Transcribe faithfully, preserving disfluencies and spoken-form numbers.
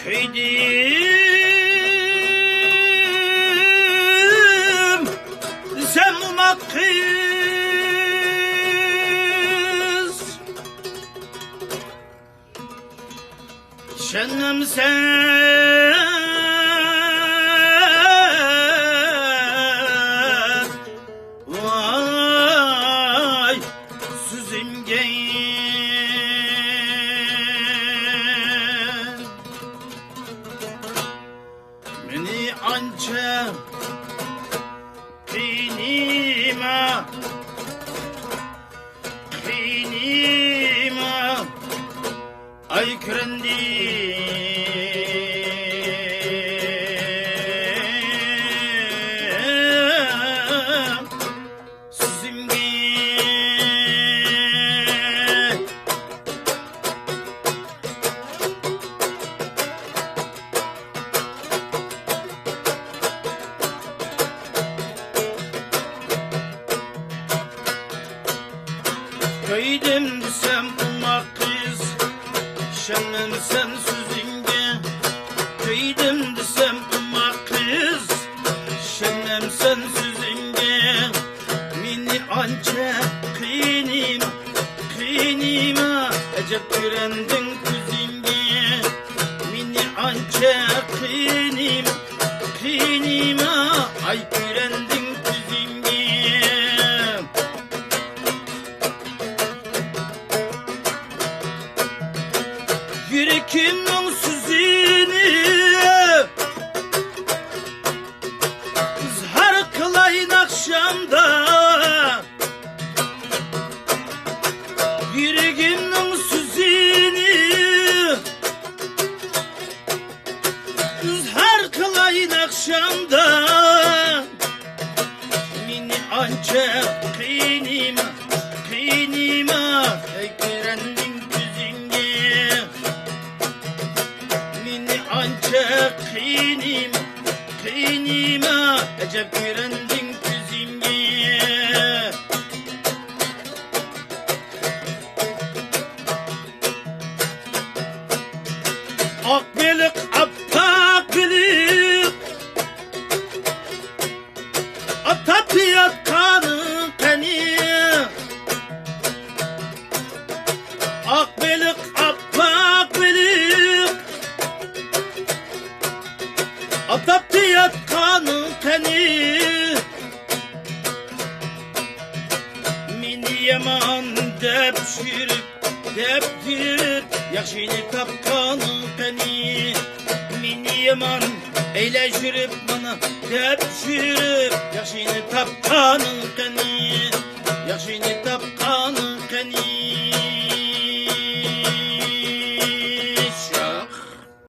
سۆيدۈم دېسەم ئوماق قىز، ئىشەنمەمسەن ۋاي سۆزۈمگە. مېنى ئانچە قىينىما، قىينىما، ئاي كۆرەندىم. سۆزۈمگە. كۆيدۈم دېسەم ئوماق قىز، ئىشەنمەمسەن سۆزۈمگە. كۆيدۈم دېسەم ئوماق قىز، ئىشەنمەمسەن سۆزۈمگە. مېنى ئانچە قىينىما، قىينىما، ئەجەب كۆرەندىڭ كۆزۈمگە. مېنى ئانچە قىينىما، قىينىما، ئاي كۆرەندىڭ كۆزۈمگە. يۈرىكىمنىڭ سۆزىنى ئىزھار قىلاي ناخشامدا. يۈرىكىمنىڭ سۆزىنى ئىزھار قىلاي ناخشامدا. مېنى ئانچە قىينىما، قىينىما، ئەي كۆرەندىڭ كۆزۈمگە. مېنى ئانچە قىينىما، قىينىما، ئەجەب كۆرەندىڭ كۆزۈمگە. ئاق بېلىق، ئاپئاق بېلىق، ئاپتاپتا ياتقانىڭ قېنى؟ ئاق بېلىق، ئاپئاق بېلىق، ئاپتاپتا ياتقانىڭ قېنى؟ مېنى يامان دەپ يۈرۈپ، دەپ يۈرۈپ، ياخشىنى تاپقانىڭ قېنى؟ مېنى يامان ئەيلەپ يۈرۈپ، مانا دەپ يۈرۈپ، ياخشىنى تاپقانىڭ قېنى؟ ياخشىنى تاپ